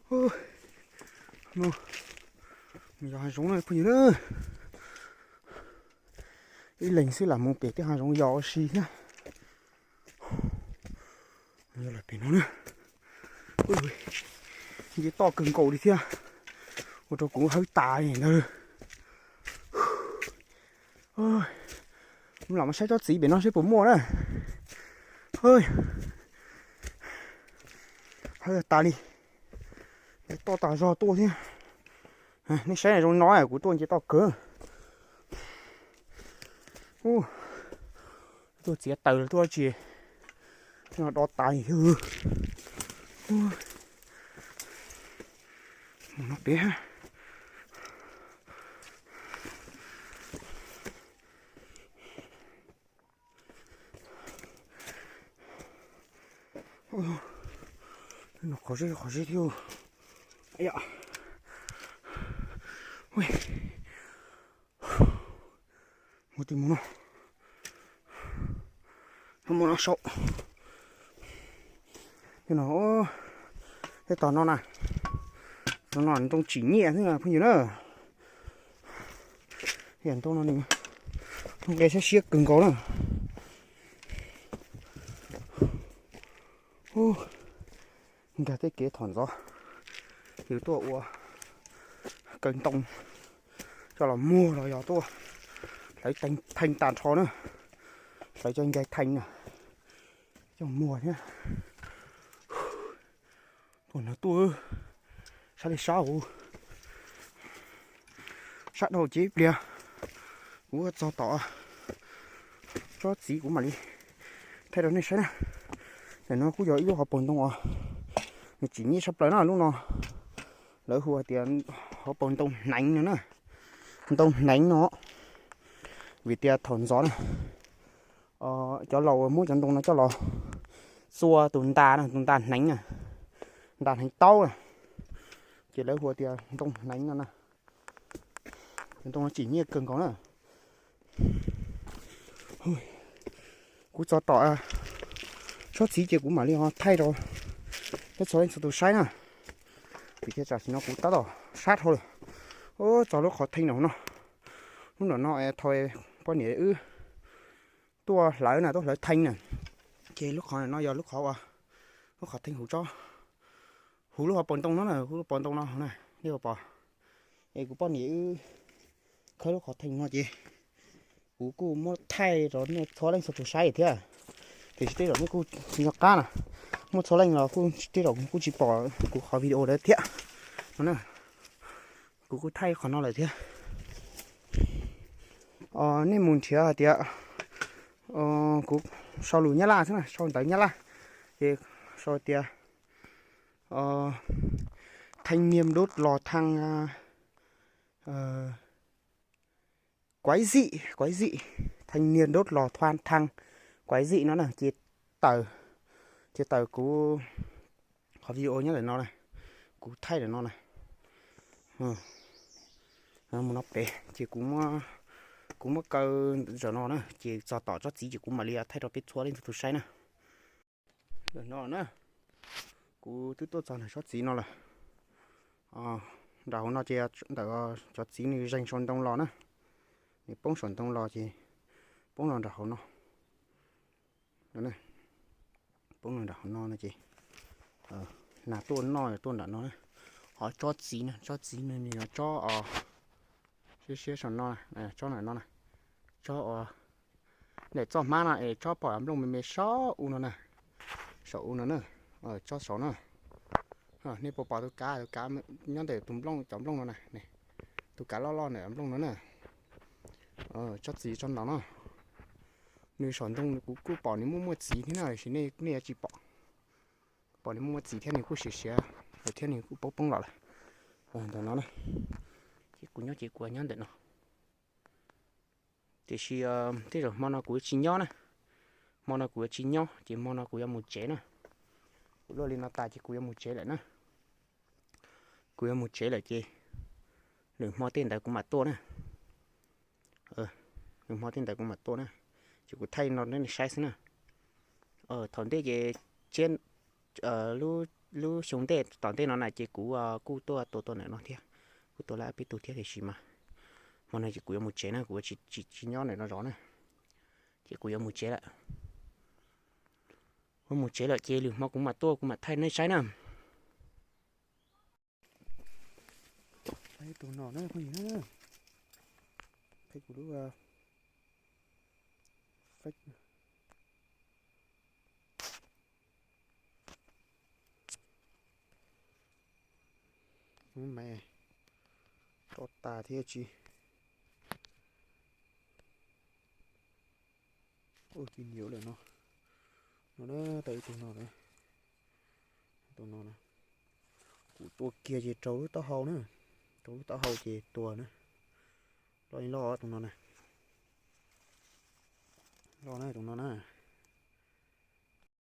Mus yos hav zoov na phooj ywg na. Ib leeg xwb lam mus pem tej hav zoov yos ua si thiab. Yog lawm pem no na. Nce toj kawg nkaus li thiab, ua rau kuv hawb tas li ntawd. Mus los mus saib tsob txiv pem no seb puas muaj na. Hawb tas li, toj tas zog tuaj thiab. Nej saib zoo no kuv tuaj nce toj kawg. Tuaj txiav taws los tuaj tsis, no do tas thiab. Mus no pem. No qhov zeb qhov zeb thiab. Mus tim mus no, mus no saum. Tej no, tej tog no na, no ntoo tsim nyiaj xwb phooj ywg na. Yam ntoo no nws nqe siab siab kawg nkaus na. Nkag tej kev thaum ntxov, yus tuaj ua kaw ntoo coj los muag los yog tuaj hlawv thee tas nrho na, hlawv cov ncaig thee na, coj muag thiab. Tuaj no tuaj, sab li sab huv, sab dhau ces ib pliag kuv txog tom tsob txiv kuv mam li thaij rau nej saib na. Ntawm no kuj yog ib lub hauv paus ntoo os, nws tsim nyiaj tshaj plaws na lub no. Lawv hu hais tias hauv paus ntoo hneev no na, ntoo hneev no, vim tias thaum ntxov na cov laus muab cov ntoo no coj los txua tus nta na, tus nta hneev na, nta hneev taub na, ces lawv hu tias ntoo hneev no na. Ntoo no tsim nyiaj kawg nkaus na. Kuv txog tom tsob txiv ces kuv mam li ho thaij rau peb txhua leej txhua tus saib na, vim tias tam sim no kuv tab tom sab dhau lawm. Txog lub qhov thee nram no, lub nram no thaum poj niam wb tuaj hlawv na, tuaj hlawv thee na, ces lub qhov no yog lub qhov, lub qhov thee huv tsob, huv lub hauv paus ntoo no na, huv lub paus ntoo no na, nej puas pom? Es kuv poj niam wb khawb lub qhov thee no ces kuv kuj muab thaij rau nej txhua leej txhua tus saib thiab. Tiam sis tej zaum nej kuj tsis nco qab na, muaj txhua leej los kuj tej zaum kuj tsis pom kuv qhov video ntawd thiab no na. Kuv kuj thaij qhov no lawm thiab. Nej mus nrhiav hais tias, kuv sau lus Nyab Laj xwb na, sau ntawv Nyab Laj, ces sau tias thanh niên đốt lò than quái dị, quái dị, thanh niên đốt lò than quái dị no na, ces tawm, ces tawm kuv qhov video nyob ntawm no na, kuv thaij ntawm no na. Mus no pem ces kuv, kuv muab kaw zaum no na, ces txog tom tsob txiv ces kuv mam li thaij rau peb txhua leej txhua tus saib na. Ntawm no na, kuv twb tuaj txog ntawm tsob txiv no lawm. Nram hauv no ces ntawm cov txiv nws zeeg saum ntoo los na, nws poob saum ntoo los ces poob los nram hauv no. Poob los nram hauv no no ces nas tuaj noj tuaj nram no na. Ho tsob txiv na, tsob txiv no nws yog tsob os, siab siab saum no, tsob ntawm no na, tsob os, ntawm txoj hmab no es tsob pom nplooj me me saum u no na, saum u no na, tsob saud na. Nej puas pom tus kav, tus kav nyob ntawm tus nplooj, cov nplooj no na, tus kav loj loj ntawm nplooj no na. Tsob txiv tsob ntawm no, nws saum ntoo kuv kuj pom nws muaj muaj txiv thiab na, tiam sis nej yuav tsis pom. Pom nws muaj muaj txiv thiab nws kuj siav siav lawm thiab nws kuj poob poob los lawm. Ntawm no na, ces kuv nyob ces kuv nyob ntawm no. Tiam sis tej zaum hmo no kuv yuav tsis nyob na, hmo no kuv yuav tsis nyob ces hmo no kuv yuav mus tsev na. Kuv luaj li no tas ces kuv yuav mus tsev lawm na. Kuv yuav mus tsev lawm ces lwm hmo tej ntawd kuv mam tuaj na. Lwm hmo tej ntawd kuv mam tuaj na, ces kuv thaij no nej saib xwb na. Thaum ntej ces tsiab, lub lub xyoo ntej tom ntej no na ces kuv kuj tuaj tua tua ntawm no thiab, kuj tua lawm peb tug thiab tiam sis mas hmo no ces kuv yuav mus tsev na, kuv tsis nyob ntawm no zov na, ces kuv yuav mus tsev lawm. Kuv mus tsev lawm ces lwm hmo kuv mam tuaj kuv mam thaij nej saib na. Tus no na phooj ywg na, qhib kuv lub fake. Ub, mas to tas thiab tsis. Ua pis niam lawm no. No na, tau ib tug no na. Tus no na, kuv tua kiag ces rau lub taub hau na, rau lub taub hau ces tuag na. Loj li loj tus no na. Loj na tus no na.